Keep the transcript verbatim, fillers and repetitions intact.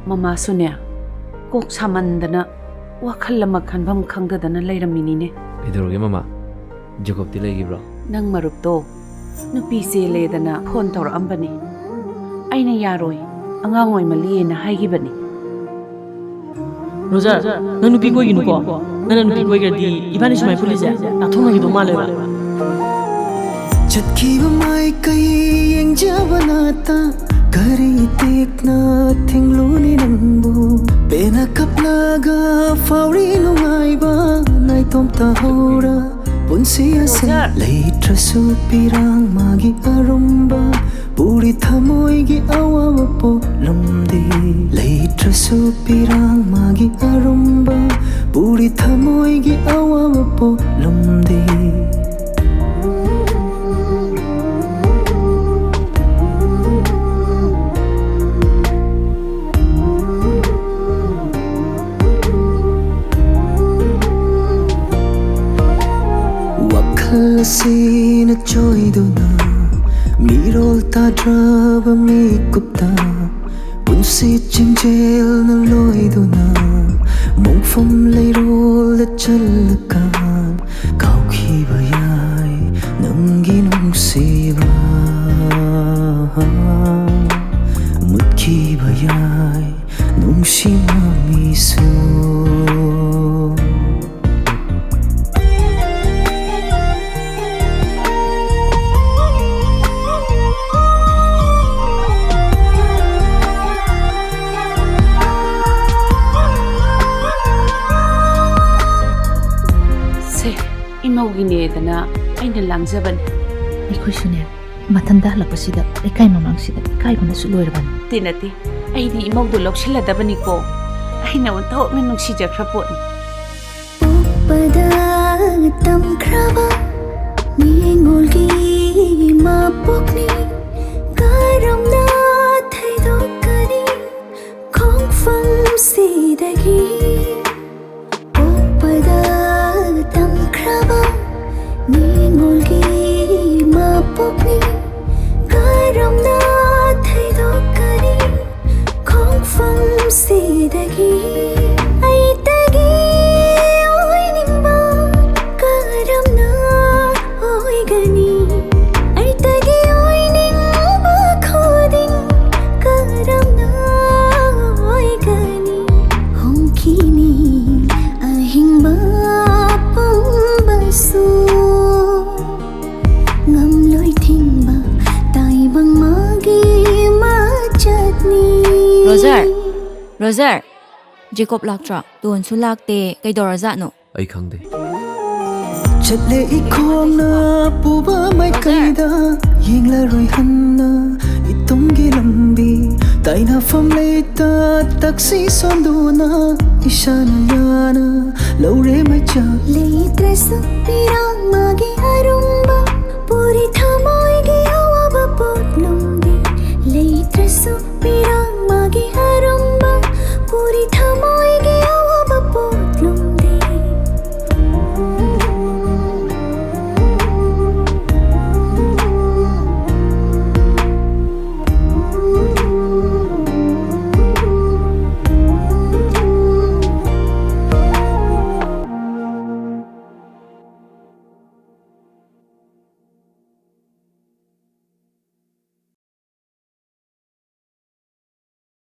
ꯃꯃꯥꯁꯨꯅꯦ, ꯀꯣꯛ ꯁꯥꯃꯟꯗꯅ ꯋꯥꯈꯜ ꯑꯃ ꯈꯟꯐꯝ ꯈꯪꯗꯗꯅ ꯂꯩꯔꯝꯃꯤꯅꯤꯅꯦ꯫ ꯀꯩꯗꯧꯔꯒꯦ ꯃꯃꯥ? ꯖꯦꯀꯣꯕꯇꯤ ꯂꯩꯈꯤꯕ꯭ꯔꯣ? ꯅꯪ ꯃꯔꯨꯞꯇꯣ ꯅꯨꯄꯤ ꯆꯦꯜꯂꯦꯗꯅ ꯐꯣꯟ ꯇꯧꯔꯛꯑꯝꯕꯅꯤ꯫ ꯑꯩꯅ ꯌꯥꯔꯣꯏ, ꯑꯉꯥꯡ ꯑꯣꯏꯃꯜꯂꯤꯅ ꯍꯥꯏꯈꯤꯕꯅꯤ꯫ ꯔꯣꯖꯔ, ꯅꯪ ꯅꯨꯄꯤ ꯀꯣꯏꯒꯤꯅꯨꯀꯣ꯫ ꯅꯪꯅ ꯅꯨꯄꯤ ꯀꯣꯏꯈ꯭ꯔꯗꯤ ꯏꯕꯥꯅꯤ ꯁꯨꯃꯥꯏꯅ ꯄꯨꯜꯂꯤꯁꯦ ꯂꯥꯞꯊꯣꯛꯅꯈꯤꯗꯧ ꯃꯥꯜꯂꯦꯕ꯫ ꯆꯠꯈꯤꯕ ꯃꯥꯏꯀꯩ ꯌꯦꯡꯖꯕ ꯅꯥꯇ ꯀꯔꯤ ꯇꯦꯛꯅ ꯊꯤꯡꯂꯨꯅꯤ ꯅꯪꯕꯨ? ꯄꯦꯟꯅ ꯀꯞꯂꯒ ꯐꯥꯎꯔꯤ ꯅꯨꯡꯉꯥꯏꯕ ꯅꯥꯏꯇꯣꯝ ꯇꯥꯍꯧꯔ ꯄꯨꯟꯁꯤ ꯑꯁꯤ ꯔꯣꯖꯔ꯫ ꯂꯩꯇ꯭ꯔꯁꯨ ꯄꯤꯔꯥꯡ ꯃꯥꯒꯤ ꯑꯔꯨꯝꯕ ꯄꯨꯔꯤ ꯊꯃꯣꯏꯒꯤ ꯑꯋꯥꯕ ꯄꯣꯛꯂꯝꯗꯦ꯫ ꯂꯩꯇ꯭ꯔꯁꯨ ꯄꯤꯔꯥꯡ ꯃꯥꯒꯤ ꯑꯔꯨꯝꯕ ꯄꯨꯔꯤ ꯊꯃꯣꯏꯒꯤ ꯑꯋꯥꯕ ꯄꯣꯛꯂꯝꯗꯦ꯫ ꯋꯥꯈꯜ ꯑꯁꯤꯅ ꯆꯣꯏꯗꯨꯅ ꯃꯤꯔꯣꯜ ꯇꯥꯗ꯭ꯔꯕ ꯃꯤꯀꯨꯞꯇ ꯄꯨꯟꯁꯤ ꯆꯤꯡꯖꯦꯜꯅ ꯂꯣꯏꯗꯨꯅ ꯃꯣꯡꯐꯝ ꯂꯩꯔꯣꯜꯗ ꯆꯠꯂꯀꯥꯟ ꯀꯥꯎꯈꯤꯕ ꯌꯥꯏ ꯅꯪꯒꯤ ꯅꯨꯡꯁꯤꯕ꯫ ꯃꯨꯠꯈꯤꯕ ꯌꯥꯏ ꯅꯨꯡꯁꯤ ꯃꯃꯤꯁꯨ꯫ ꯁꯦ, ꯏꯃꯧꯒꯤꯅꯦꯗꯅ ꯑꯩꯅ ꯂꯥꯡꯖꯕꯅꯤ꯫ ꯑꯩꯈꯣꯏꯁꯨꯅꯦ, ꯃꯊꯟꯇ ꯍꯜꯂꯛꯄꯁꯤꯗ ꯂꯩꯀꯥꯏ ꯃꯃꯥꯡꯁꯤꯗ ꯏꯀꯥꯏꯕꯅꯁꯨ ꯂꯣꯏꯔꯕꯅꯤ꯫ ꯅꯠꯇꯦ, ꯅꯠꯇꯦ, ꯑꯩꯗꯤ ꯏꯃꯧꯗꯣ ꯂꯧꯁꯤꯜꯂꯗꯕꯅꯤꯀꯣ꯫ ꯑꯩꯅ ꯑꯣꯟꯊꯣꯛꯅ ꯅꯨꯡꯁꯤꯖꯈ꯭ꯔ ꯄꯣꯠꯅꯤ꯫ ꯄꯣꯛꯄꯗ ꯇꯝꯈ꯭ꯔꯕ ꯅꯤꯉꯣꯜꯒꯤ ꯃꯄꯣꯛꯅꯤ꯫ ꯀꯔꯝꯅ ꯊꯩꯗꯣꯛꯀꯅꯤ ꯈꯣꯡꯐꯝꯁꯤꯗꯒꯤ? ꯄꯣꯛꯄꯗ ꯇꯝꯈ꯭ꯔꯕ ꯅꯤꯉꯣꯜꯒꯤ ꯃꯄꯣꯛꯅꯤ꯫ ꯀꯔꯝꯅ ꯊꯩꯗꯣꯛꯀꯅꯤ ꯈꯣꯡꯐꯝ ꯔꯣꯖꯔ, ꯖꯦꯀꯣꯕ ꯂꯥꯛꯇ꯭ꯔꯣ? ꯇꯣꯟꯁꯨ ꯂꯥꯛꯇꯦ, ꯀꯩꯗꯧꯔꯖꯥꯠꯅꯣ? ꯑꯩ ꯈꯪꯗꯦ꯫ ꯆꯠꯂꯦ ꯏꯈꯣꯡꯅ ꯄꯨꯕ ꯃꯥꯏꯀꯩꯗ ꯌꯦꯡꯂꯔꯣꯏ ꯍꯟꯅ ꯏꯇꯨꯡꯒꯤ ꯂꯝꯕꯤ ꯇꯥꯏꯅꯐꯝ ꯂꯩꯇ ꯇꯛꯁꯤ ꯁꯣꯟꯗꯨꯅ ꯏꯁꯥꯅ ꯌꯥꯅ ꯂꯧꯔꯦ ꯃꯩꯆꯥꯛ ꯂꯩꯇ꯭ꯔꯁꯨ ꯄꯤꯔꯥꯡ ꯃꯥꯒꯤ ꯑꯔꯨꯝ